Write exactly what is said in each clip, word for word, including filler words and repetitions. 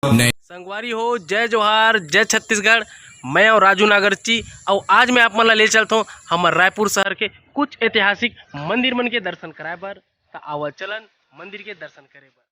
संगवारी हो, जय जोहार, जय छत्तीसगढ़। मैं हूं राजू नागरची, अउ आज मैं आप मन ला ले चलत हूं हमर रायपुर शहर के कुछ ऐतिहासिक मंदिर मन के दर्शन कराए बर। त आवा चलन मंदिर के दर्शन करे बर।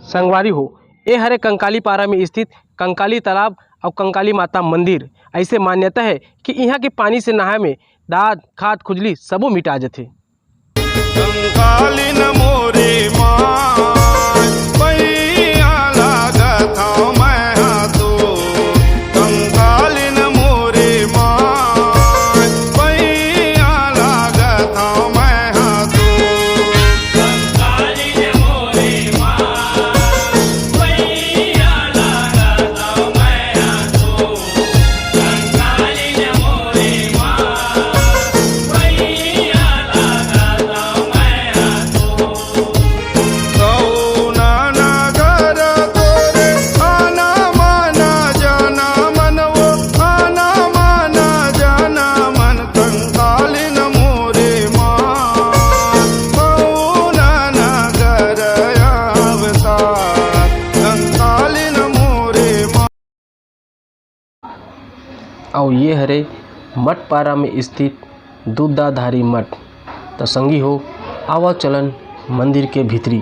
संगवारी हो, ए हरे कंकाली पारा में स्थित कंकाली तालाब अउ कंकाली माता मंदिर। ऐसे मान्यता है कि इहाँ के पानी से नहाए में दाद, खाद, खुजली सबो मिटा जथे। कंकालिन मोरे माय, पैया लागत हव मैं हा तो। कंकालिन मोरे माय, पैया लागत हव मैं हा तो। तो ये हरे मठपारा में स्थित दूधाधारी मठ। तो संगी हो, आवा चलन मंदिर के भीतरी।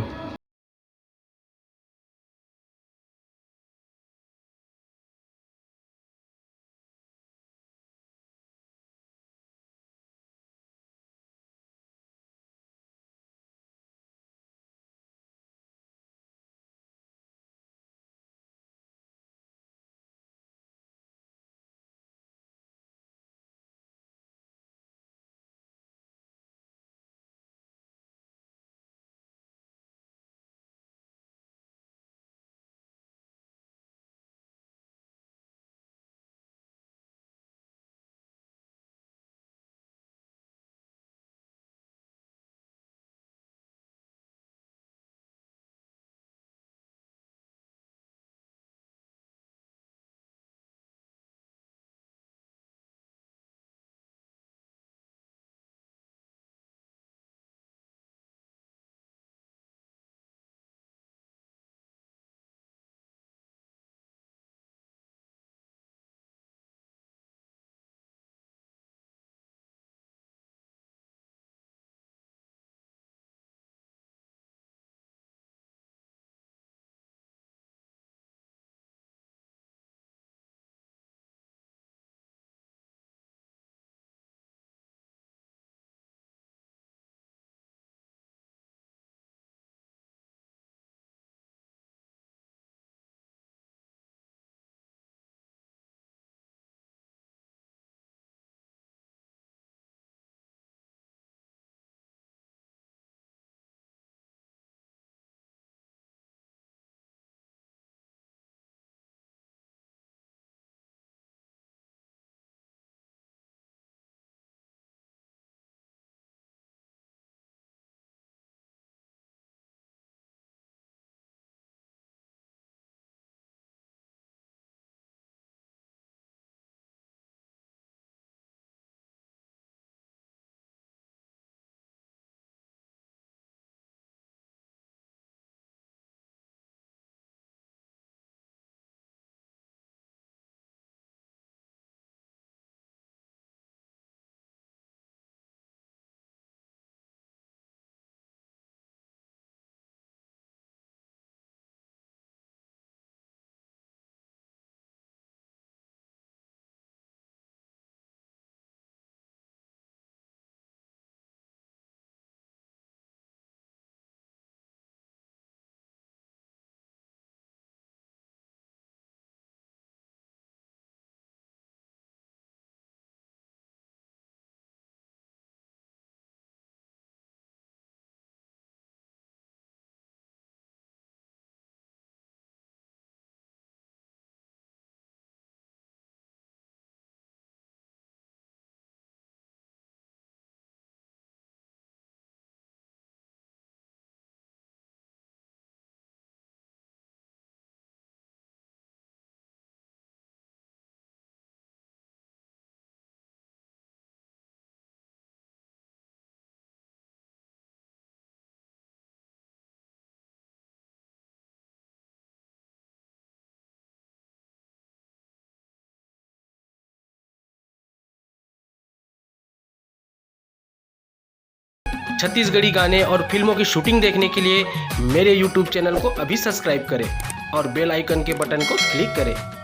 छत्तीसगढ़ी गाने और फिल्मों की शूटिंग देखने के लिए मेरे यूट्यूब चैनल को अभी सब्सक्राइब करें और बेल आइकन के बटन को क्लिक करें।